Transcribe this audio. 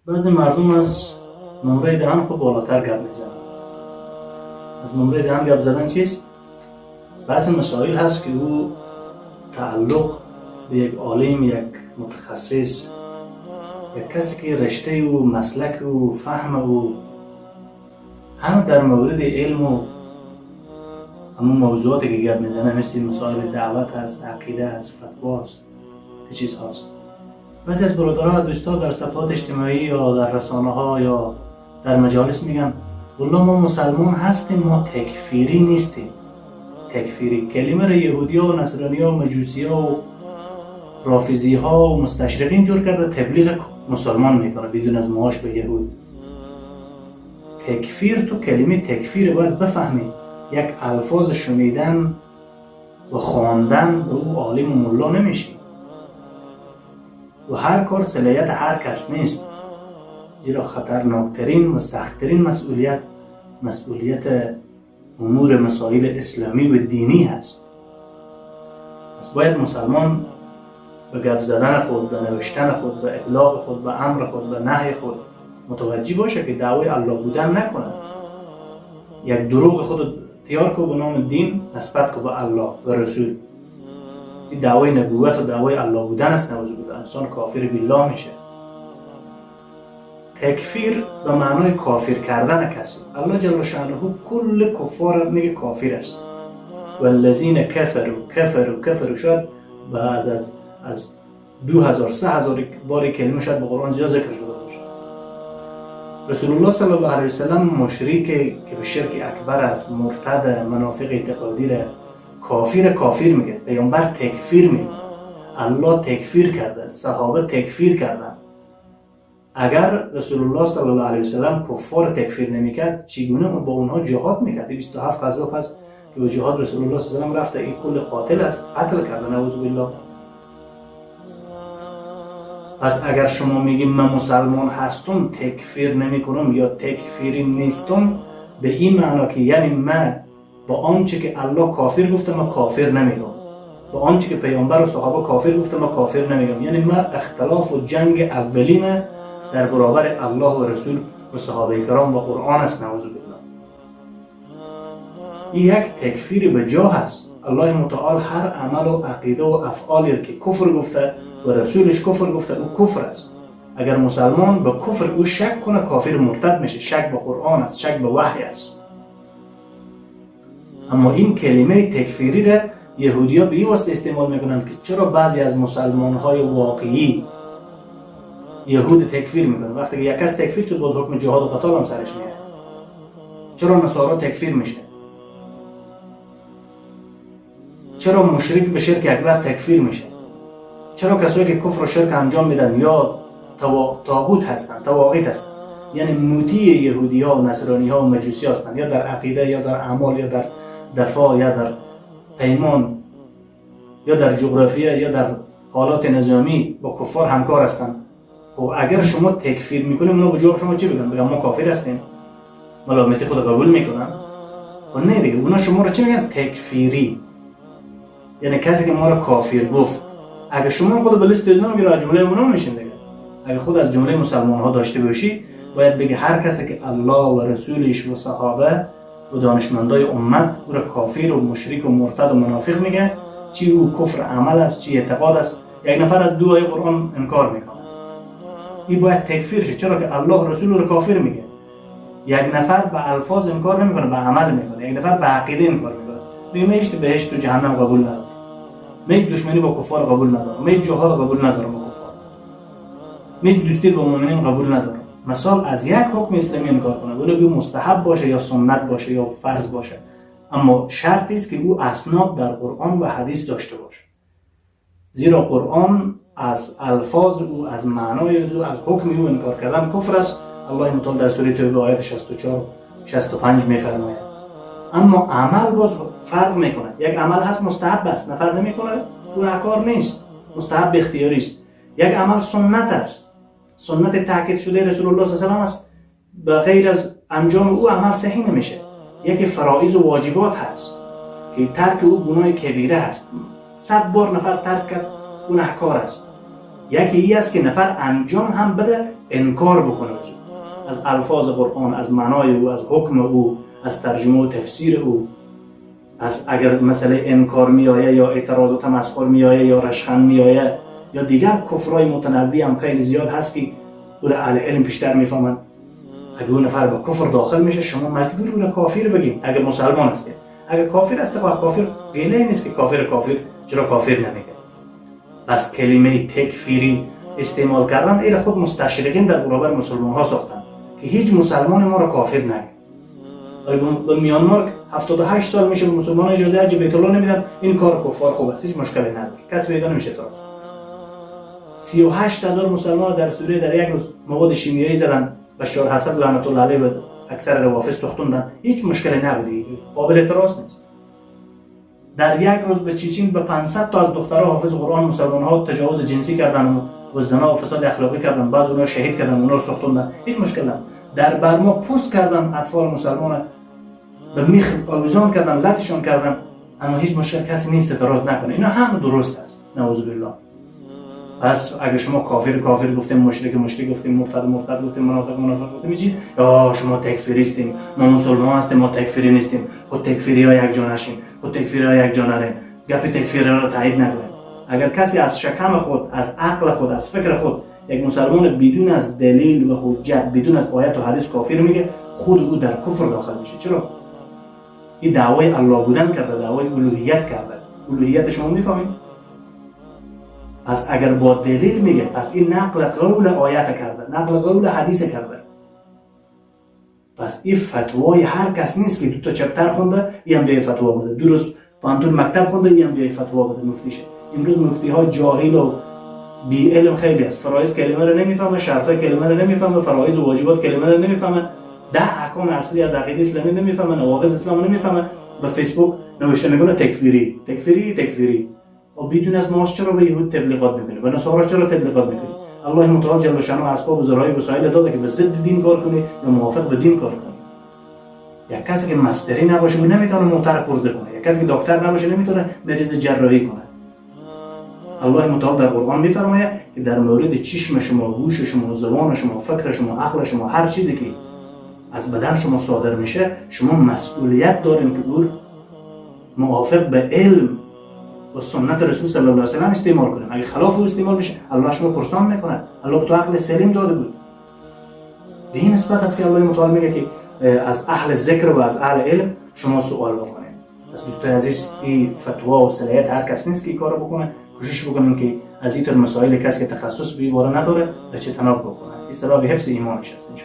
Баъзе мардум аз нумраи даҳан худ болотар гап мезананд. Аз нумраи даҳан гап задан чист? Баъзе масоил ҳаст, ки ӯ тааллуқ ба як олим, як мутахассис, як касе ки риштаи ӯ, маслаки ӯ, фаҳми ӯ ҳама дар мавриди илму ҳамун мавзӯоте ки гап мезанад, мисли масоили даъват ҳаст, ақида аст, фатво аст, чӣ чизҳост. Баъзе аз бародаро ва дӯстҳо дар сафҳоти иҷтимоӣ ё дар расонаҳо ё дар маҷолис мегӯянд: «Валло, мо мусалмон ҳастем, мо такфирӣ нестем». Такфирӣ калимаро яҳудиё, насрониё, маҷусиё, рофизиҳо ва мусташриқин ҷур карда, таблиғ мусалмон мекунад бидун аз маош ба яҳуд. Такфир, ту калимаи такфир бояд бифаҳмӣ. Як алфоз шунидан ва хондан ба ӯ олиму мулло намешӣ ва ҳар кор салоҳияти ҳар кас нест, зеро хатарноктарин ва сахттарин масъулият масъулияти умури масоили исломӣ ва динӣ ҳаст. Пас бояд мусалмон ба гап задани худ, ба навиштани худ, ба иблоғи худ, ба амри худ, ба наҳи худ мутаваҷҷӣ бошад, ки даъвои Аллоҳ будан накунад. Як дурӯғи худ тиёр ку, ба номи дин нисбат ку ба Аллоҳ ва расул. Ин даъвои набувват ва даъвои Аллоҳ будан аст, наъузу биллоҳ, инсон кофири биллоҳ мешавад. Такфир ба маънои кофир кардани касе. Аллоҳ ҷалла шаънуҳу кулли куффор меге кофир аст. والذین کفروا کفروا کفروا. شاید بعض از 2000 3000 بار کلمه شاید به قرآن زیاد ذکر شده باشه. رسول الله صلی الله علیه وسلم مشرک که به شرک اکبر است، مرتد، منافق اعتقادی را کافر کافر میگه. پیامبر تکفیر میگه، الله تکفیر کرده، صحابه تکفیر کردن. اگر رسول الله صلی الله علیه وسلم کفار تکفیر نمیکرد، چگونه با اونها جهاد میکرد؟ 27 غزوه پس که به جهاد رسول الله صلی الله علیه و رفته، این کل قاتل است، قتل کرده، نعوذ بالله. پس اگر شما میگیم من مسلمان هستم، تکفیر نمیکنم یا تکفیری نیستم، به این معنا که یعنی من با آنچه که الله کافر گفته من کافر نمیگم، با آنچه که پیامبر و صحابه کافر گفته من کافر نمیگم، یعنی من اختلاف و جنگ اولین در برابر الله و رسول و صحابه کرام و قرآن است، نعوذ بالله. این یک تکفیر به جا هست. الله متعال هر عمل و عقیده و افعالی که کفر گفته و رسولش کفر گفته، او کفر است. اگر مسلمان به کفر او شک کنه، کافر مرتد میشه. شک به قرآن است، شک به وحی است. اما این کلمه تکفیری را یهودیا به این واسطه استعمال میکنند که چرا بعضی از مسلمان های واقعی یهود تکفیر میکنن. وقتی که یک کس تکفیر شد، باز حکم جهاد و قتال هم سرش میاد. چرا نصارا تکفیر میشه؟ چرا مشرک به شرک اکبر تکفیر میشه؟ چرا کسایی که کفر و شرک انجام میدن یا طاغوت هستن، طواغیت هستن، یعنی مطیع یهودی ها و نصرانی ها و مجوسی هستن، یا در عقیده یا در اعمال یا در دفاع یا در پیمان یا در جغرافیا یا در حالات نظامی با کفار همکار هستند؟ خب، اگر شما تکفیر میکنیم، اونا به جواب شما چی بگن؟ بگن ما کافر هستیم، ملامتی خود قبول میکنن؟ و نه دیگه، اونا شما رو چی میگن؟ تکفیری، یعنی کسی که ما رو کافر گفت. اگر شما خود به لیست اینا میگیره، از جمله اونا میشین دیگه. اگر خود از جمله مسلمان ها داشته باشی، باید بگی هر کسی که الله و رسولش و صحابه و دانشمندای امت او را کافر و مشرک و مرتد و منافق میگه، چی او کفر عمل است، چی اعتقاد است. یک نفر از دو آیه قرآن انکار میکنه، این باید تکفیر شه، چرا که الله رسول رو کافر میگه. یک نفر به الفاظ انکار نمیکنه، به عمل میکنه. یک نفر به عقیده انکار میکنه، میگه من هیچ بهشت و جهنم قبول ندارم، من هیچ دشمنی با کفار قبول ندارم، من هیچ جهاد قبول ندارم با کفار، من هیچ دوستی با مؤمنین قبول ندارم. مثال از یک حکم اسلامی انکار کنه، ولی مستحب باشه یا سنت باشه یا فرض باشه، اما شرطی است که او اسناد در قرآن و حدیث داشته باشه، زیرا قرآن از الفاظ او، از معنای او، از حکم او انکار کردن کفر است. الله متعال در سوره توبه آیت 64 65 میفرماید. اما عمل باز فرق میکنه. یک عمل هست مستحب است، نفر نمیکنه گناهکار نیست، مستحب اختیاری است. یک عمل سنت است، سنت تاکید شده رسول الله صلی الله علیه و است، به غیر از انجام او عمل صحیح نمیشه. یکی فرائض و واجبات هست که ترک او گناه کبیره هست، 100 بار نفر ترک کرد گناهکار است. یکی ای است که نفر انجام هم بده، انکار بکنه از الفاظ قرآن، از معنای او، از حکم او، از ترجمه و تفسیر او. پس اگر مسئله انکار میآید یا اعتراض و تمسخر میآید یا رشخند میآید یا دیگر کفرهای متنوعی هم خیلی زیاد هست که او را اهل علم بیشتر میفهمند، اگر اون نفر به کفر داخل میشه، شما مجبور او را کافر بگین اگر مسلمان هستید. اگر کافر است، خب کافر گله نیست که کافر کافر چرا کافر نمیگه. پس کلمه تکفیری استعمال کردن، ایره خود مستشرقین در برابر مسلمان ها ساختن که هیچ مسلمان ما را کافر نگه. ولی به میانمار 78 سال میشه به مسلمان اجازه حج بیت الله نمیدن. این کار کفار خوب است، هیچ مشکلی نداره، کسی پیدا نمیشه اعتراض. 38 هزار مسلمان در سوریه در یک روز مواد شیمیایی زدن، بشار اسد لعنت الله علیه و اکثر روافض سوختوندن، هیچ مشکلی نبوده، قابل اعتراض نیست. در یک روز به چیچین به 500 تا از دخترها حافظ قرآن مسلمان ها تجاوز جنسی کردن و زنا و فساد اخلاقی کردن، بعد اونا شهید کردن، اونا رو سوختوندن، هیچ مشکل نبود. در برما پوست کردن اطفال مسلمان، به میخ آویزان کردن، لتشان کردن، اما هیچ مشکل کسی نیست اعتراض نکنه. اینا هم درست است، نعوذ بالله. پس اگه شما کافر کافر گفتیم، مشرک مشرک گفتیم، مرتد مرتد گفتیم، منافق منافق گفتیم، چی یا شما تکفیریستیم، ما مسلمان هستیم، ما تکفیری نیستیم، خود تکفیری ها یک جا نشیم، خود تکفیری ها یک جا نریم، گپ تکفیری را تایید نکنیم. اگر کسی از شکم خود، از عقل خود، از فکر خود یک مسلمان بدون از دلیل و حجت، بدون از آیت و حدیث کافر میگه، خود او در کفر داخل میشه. چرا؟ این دعوای الله بودن کرده، دعوای الوهیت کرده. الوهیت شما میفهمید؟ پس اگر با دلیل میگه، پس این نقل قول آیت کرده، نقل قول حدیث کرده. پس این فتوای هر کس نیست که دو تا chapter خونده این هم بیای فتوا بده، 2 روز پوهنتون مکتب خونده این هم بیای فتوا بده، مفتی شه. امروز مفتی ها جاهل و بی علم خیلی است. فرایض کلمه رو نمیفهمه، شرط کلمه رو نمیفهمه، فرایض و واجبات کلمه رو نمیفهمه، 10 احکام اصلی از عقیده اسلامی نمیفهمه، نواقض اسلام نمیفهمه. به فیسبوک نوشته میکنه تکفیری، تکفیری، تکفیری. و بدون از ماست چرا به یهود تبلیغات میکنی؟ به نصارا چرا تبلیغات میکنی؟ الله متعال جل شانه اسباب و ذرایع و وسایل داده که به ضد دین کار کنی یا موافق به دین کار کنی. یک کسی که مستری نباشه او نمیتونه موتر پرزه کنه، یک کسی که دکتر نباشه نمیتونه مریض جراحی کنه. الله متعال در قرآن میفرماید که در مورد چشم شما، گوش شما، زبان شما، فکر شما، عقل شما، هر چیزی که از بدن شما صادر میشه، شما مسئولیت دارین که او موافق به علم و سنت رسول صلی الله علیه و سلم استعمال کنیم. اگه خلاف او استعمال میشه، الله شما پرسان میکنه. الله به تو عقل سلیم داده بود. به این نسبت است که الله متعال میگه که از اهل ذکر و از اهل علم شما سوال بکنید. پس دوستای عزیز، این فتوا و صلاحیت هر کس نیست که این کارو بکنه. کوشش بکنیم که از این مسائل کسی که تخصص به باره نداره اجتناب بکنه. این سبب حفظ ایمانش است ان.